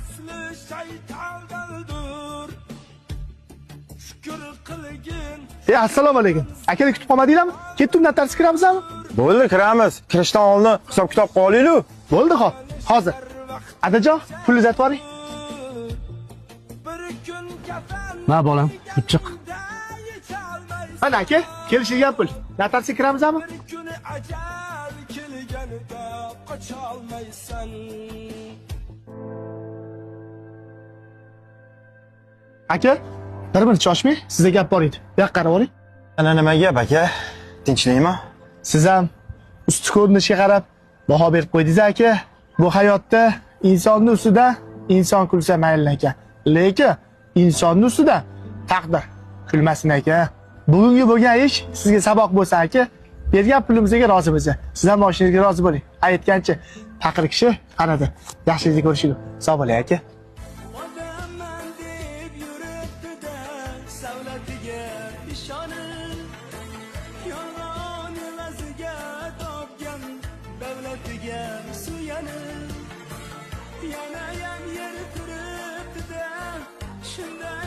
Asli shaytondandir. Shukr qilgin. Assalomu alaykum. Akalar, kutib qolmadinglarmi? Ketdim, notariusga kiramizmi? Bo'ldi, kiramiz. Kirishdan oldin hisob kitob qilib olaylik. Bo'ldi, xo'p. Hozir. Adajon, pulni uzatib yuboring. Bir kun kafan Ma bolam, chiq. Mana aka, kelishilgan pul. Notariusga kiramizmi? Bir kuni ajal kelganida qocholmaysan. Aka, bir minut shoshmang, sizda gap bor edi. Bu yoqqa qarab oling. Ana nima gap aka? Tinchlikmi? Siz ham usti ko'rinishiga qarab baho berib qo'ydingiz aka. Bu hayotda insonni ustida inson kulsa mayli aka. Lekin insonni ustida taqdir kulmasin aka. Bugungi bo'lgan ish sizga saboq bo'lsa aka, bergan pulimizga rozimiz. Siz ham moshinangizga rozi bo'ling. Aytgancha, faqir kishi qaradi. Yaxshilikda ko'rishaylik. Sog' bo'ling aka. Odamman deb yuribdi-da, savlatiga ishonib, yolg'on evaziga topgan davlatiga suyanib, yanayam yer turibdi-da, shunday.